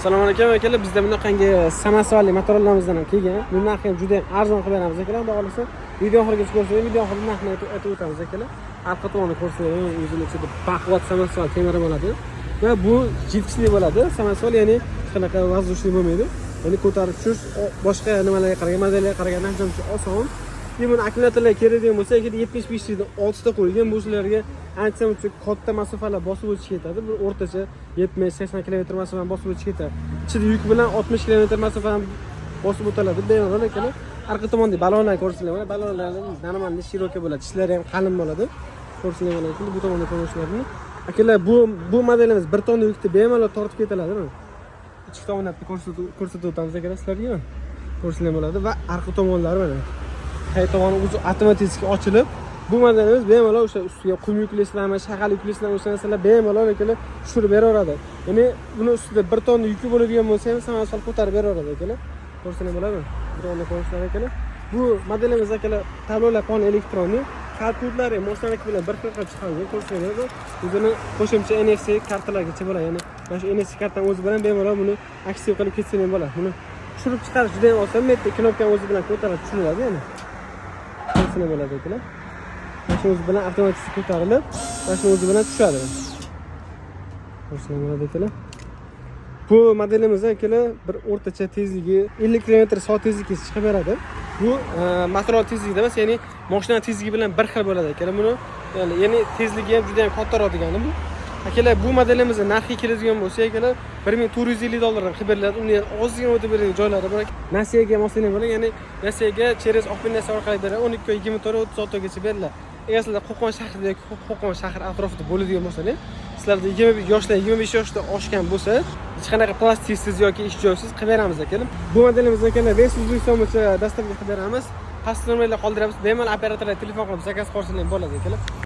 Assalomu alaykum, akalar. Bizda bunaqangi samosvalli motorlarimizdan ham kelgan. Bu narxi ham juda ham arzon qilib beramiz, akalar. Xudo xohlasa, video oxirigacha ko'rsanglar, video oxirida narxini aytib o'tamiz, akalar. Arqa tomonni ko'rsanglar, o'zini ichida baquvvat samosval temiri bo'ladi va bu жидкий bo'ladi. Samosval, ya'ni hech qanaqa воздушный bo'lmaydi. Ya'ni ko'tarib tushish boshqa nimalarga qaragan, modellarga qaraganda ancha muncha oson. Keyin buni akkumulyatorlar kerak degan bo'lsa, akalar, 75 likdan 6 ta qo'yilgan. Bu sizlarga ancha muncha katta masofalar bosib o'tishga yetadi. Bu o'rtacha 70-80 kilometr masofani bosib o'tishga yetadi. Ichida yuk bilan 60 kilometr masofani bosib o'toladi bemalol, akalar. Arqa tomonda balonlar ko'rsanglar, mana balonlar нормальный, широкий bo'ladi, tishlari ham qalin bo'ladi. Ko'rsanglar bo'ladi bu tomonda ko'rinishlarini. Akalar, bu modelimiz 1 tonna yukni bemalol tortib ketoladi. Mana ichki tomondan bitta ko'rsatib o'tamiz, akalar, sizlarga. Ko'rsanglar bo'ladi va arqa tomonlari, mana hay tomoni o'zi avtomatik ochilib, bu modelimiz bemalol o'sha ustiga qum yuklaysizlarmi, shag'al yuklaysizlarmi, o'sha narsalar bemalol, akalar, tushirib beraveradi. Ya'ni buni ustida 1 tonna yuki bo'ladigan bo'lsa ham, samosval ko'tarib beraveradi, akalar. Ko'rsanglar bo'ladimi bu tomonda ko'rishlar, akalar? Bu modelimiz, akalar, tablolar pon электронный, kodlari moslaniki bilan bir xil qilib chiqarilgan. Ko'rsanglar bo'ladi, o'zini qo'shimcha NFC kartalargacha bo'ladi. Ya'ni mana shu NFC kartani o'zi bilan bemalol buni aktiv qilib ketsa ham bo'ladi. Buni tushirib chiqarish juda ham oson, bu yerda knopkani o'zi bilan ko'tarib tushiriladi. Ya'ni ko'rsanglar bo'ladi, akalar, mana shu o'zi bilan avtomatik ko'tarilib, mana shuni o'zi bilan tushadi. Ko'rsanglar bo'ladi, akalar. Bu modelimiz, akalar, bir o'rtacha tezligi 50 kilometr soat tezlikka chiqib beradi. Bu motor tezligida emas, ya'ni moshina tezligi bilan bir xil bo'ladi, akalar. Buni ya'ni tezligi ham juda ham kattaroq degani bu, akalar. Bu modelimizni narxi keladigan bo'lsa, akalar, 1450 dollardan qilib beriladi. Undan ozgina o'tib beradigan joylari bor. Nasiyaga ham olsanglar bo'ladi, ya'ni nasiyaga через Open nasiya orqali beradi, 12 oy, 24 oy, 36 oygacha beriladi. Agar sizlar Qo'qon shahrida yoki Qo'qon shahri atrofida bo'ladigan bo'lsalar, sizlarda 20 yoshlar, 25 yoshdan oshgan bo'lsa, hech qanaqa plastiksiz yoki ish joysiz qilib beramiz, akalar. Bu modelimiz, akalar, весь O'zbekiston bo'yicha доставка qilib beramiz. Past nomerlar qoldiramiz, bemalol operatorlarga telefon qilib zakaz qilsanglar bo'ladi, akalar.